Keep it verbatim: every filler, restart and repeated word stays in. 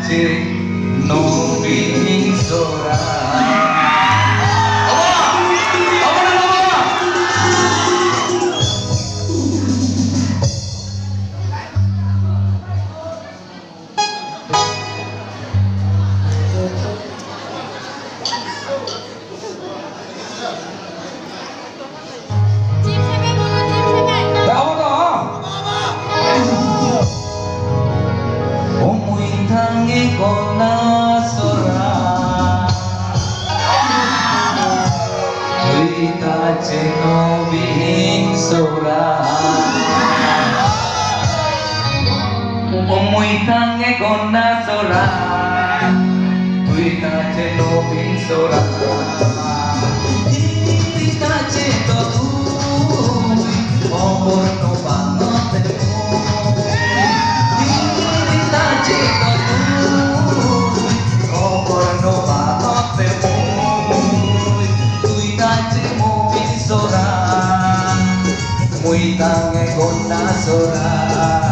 Nobin sora. Obo! Obo na, obo na? Bravo, bravo. O mui tange gonna sora, tui ta che nobin sora. O mui tange gonna sora, tui ta che nobin sora. Indi ta che to tui, obor no panote mui. Indi ta che to tui, obor no panote mui. Tui ta che nobin sora, mui tange gonna sora.